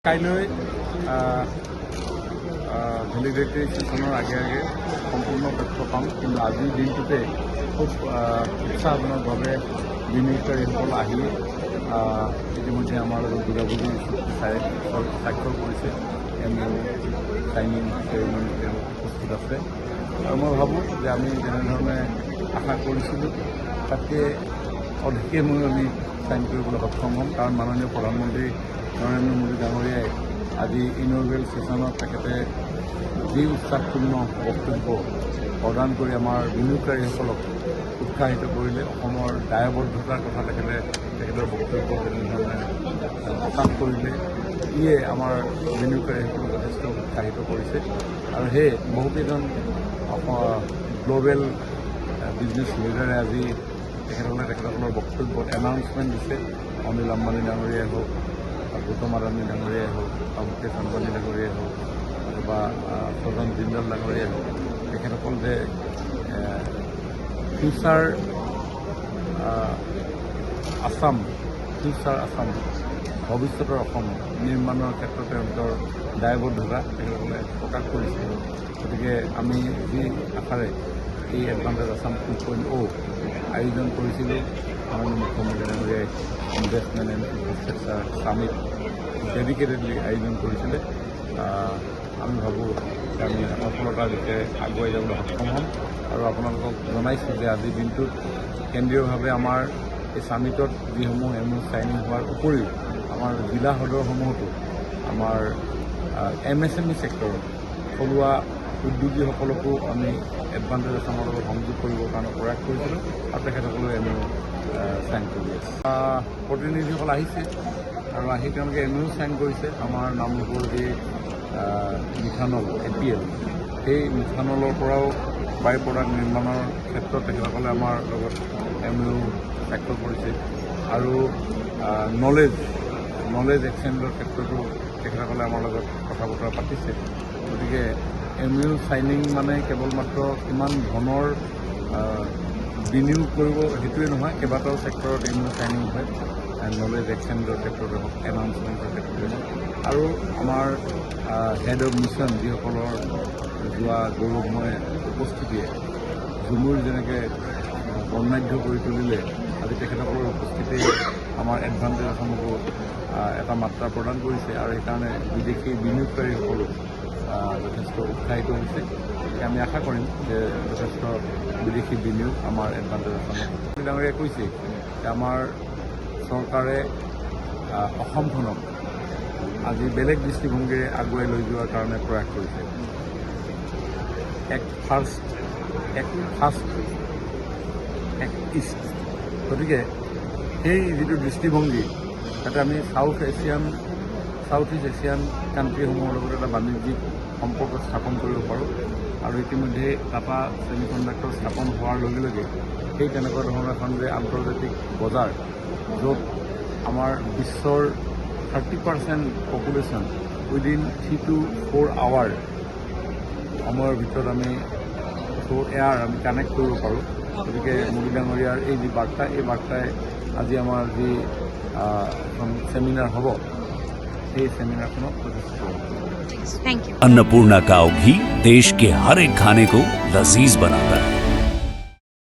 কাইলৈ ভেলিডিটি ছেছনৰ আগে আগে সম্পূৰ্ণ তথ্য পাম। কিন্তু আজিৰ দিনটোতে খুব উৎসাহজনকভাৱে বিনিয়োগকাৰীসকল আহি ইতিমধ্যে আমাৰ লগত বুজাবুজি চুক্তি চাই স্বাক্ষৰ কৰিছে। এমঅ'ইউ চাইনিং চেৰিমনিত তেওঁলোক উপস্থিত আছে আৰু মই ভাবোঁ যে আমি যেনেধৰণে আশা কৰিছিলোঁ, তাতকৈ অধিকে মই আমি চাইন কৰিবলৈ সক্ষম হ'ম। কাৰণ মাননীয় প্ৰধানমন্ত্ৰী নৰেন্দ্ৰ মোদী ডাঙৰীয়াই আজি ইনঅগুৰেল ছেছনত তেখেতে যি উৎসাহপূৰ্ণ বক্তব্য প্ৰদান কৰি আমাৰ বিনিয়োগকাৰীসকলক উৎসাহিত কৰিলে, অসমৰ দায়বদ্ধতাৰ কথা তেখেতে তেখেতৰ বক্তব্য তেনেধৰণে প্ৰকাশ কৰিলে, ইয়ে আমাৰ বিনিয়োগকাৰীসকলক যথেষ্ট উৎসাহিত কৰিছে। আৰু সেয়ে বহুকেইজন গ্ল'বেল বিজনেছ লিডাৰে আজি তেখেতসকলে তেখেতসকলৰ বক্তব্যত এনাউন্সমেণ্ট দিছে। অনিল আম্বানী ডাঙৰীয়াই হওক বা গৌতম আদানী ডাঙৰীয়াই হওক বা মুকেশ আম্বানী ডাঙৰীয়াই হওক অথবা সজ্জন জিন্দাল ডাঙৰীয়াই হওক, তেখেতসকল যে ফিউচাৰ আছাম, ফিউচাৰ আছাম, ভৱিষ্যতৰ অসম নিৰ্মাণৰ ক্ষেত্ৰত তেওঁলোকৰ দায়বদ্ধতা তেখেতসকলে প্ৰকাশ কৰিছে। গতিকে আমি যি আশাৰে এই এডভান্টেজ আছাম 2.0 আয়োজন কৰিছিলোঁ, মাননীয় মুখ্যমন্ত্ৰী ডাঙৰীয়াই investment and infrastructure summit dedicatedly আয়োজন কৰিছিলে, আমি ভাবোঁ যে আমি সফলতাৰ দিশে আগুৱাই যাবলৈ সক্ষম হ'ম। আৰু আপোনালোকক জনাইছোঁ যে আজিৰ দিনটোত কেন্দ্ৰীয়ভাৱে আমাৰ এই ছামিটত যিসমূহ এমঅ'ইউ চাইনিং হোৱাৰ উপৰিও আমাৰ জিলা সদৰসমূহতো আমাৰ এমএছএমই ছেক্টৰত থলুৱা উদ্যোগীসকলকো আমি এডভান্টেজ আছামৰ লগত সংযোগ কৰিবৰ কাৰণে প্ৰয়াস কৰিছিলোঁ আৰু তেখেতসকলেও এমঅ'ইউ চাইন কৰি আছে। প্ৰতিনিধিসকল আহিছে আৰু আহি তেওঁলোকে এমঅ'ইউ চাইন কৰিছে। আমাৰ নামৰূপৰ যি মিথানল এপিএল, সেই মিথানলৰ পৰাও বাই প্ৰডাক্ট নিৰ্মাণৰ ক্ষেত্ৰত তেখেতসকলে আমাৰ লগত এমঅ'ইউ স্বাক্ষৰ কৰিছে আৰু নলেজ এক্সচেঞ্জৰ ক্ষেত্ৰতো তেখেতসকলে আমাৰ লগত কথা বতৰা পাতিছে। গতিকে এমঅ'ইউ চাইনিং মানে কেৱল মাত্ৰ কিমান ধনৰ বিনিয়োগ কৰিব সেইটোৱে নহয়, কেইবাটাও ছেক্টৰত এমঅ'ইউ চাইনিং হয়, নলেজ এক্সচেঞ্জৰ ক্ষেত্ৰতে হওক, এনাউন্সমেণ্টৰ ক্ষেত্ৰতে হওক। আৰু আমাৰ হেড অফ মিছন যিসকলৰ যোৱা গৌৰৱময় উপস্থিতিয়ে ঝুমুৰ যেনেকৈ বৰ্ণাঢ্য কৰি তুলিলে, আজি তেখেতসকলৰ উপস্থিতিয়ে আমাৰ এডভান্টেজ আছামকো এটা মাত্ৰা প্ৰদান কৰিছে আৰু সেইকাৰণে বিদেশী বিনিয়োগকাৰীসকলো যথেষ্ট উৎসাহিত হৈছে। গতিকে আমি আশা কৰিম যে যথেষ্ট বিদেশী বিনিয়োগ আমাৰ এডভান্টেজ আছামত। ডাঙৰীয়াই কৈছে যে আমাৰ চৰকাৰে অসমখনক আজি বেলেগ দৃষ্টিভংগীৰে আগুৱাই লৈ যোৱাৰ কাৰণে প্ৰয়াস কৰিছে। Act first, act fast, act east. গতিকে সেই যিটো দৃষ্টিভংগী, তাতে আমি চাউথ ইষ্ট এছিয়ান কাণ্ট্ৰিসমূহৰ লগত এটা বাণিজ্যিক সম্পৰ্ক স্থাপন কৰিব পাৰোঁ। আৰু ইতিমধ্যে টাটা ছেমি কণ্ডাক্টৰ স্থাপন হোৱাৰ লগে লগে সেই তেনেকুৱা ধৰণৰ এখন যে আন্তৰ্জাতিক বজাৰ, য'ত আমাৰ বিশ্বৰ 30% population within 3 to 4 hour সময়ৰ ভিতৰত আমি থ্ৰু এয়াৰ আমি কানেক্ট কৰিব পাৰোঁ। গতিকে মোদী ডাঙৰীয়াৰ এই যি বাৰ্তা, এই বাৰ্তাই আজি আমাৰ যি এখন ছেমিনাৰ হ'ব, সেই ছেমিনাৰখনত যথেষ্ট প্ৰভাৱ পেলাব। Thank you. Annapurna cow घी देश के हर एक खाने को लजीज बनाता है।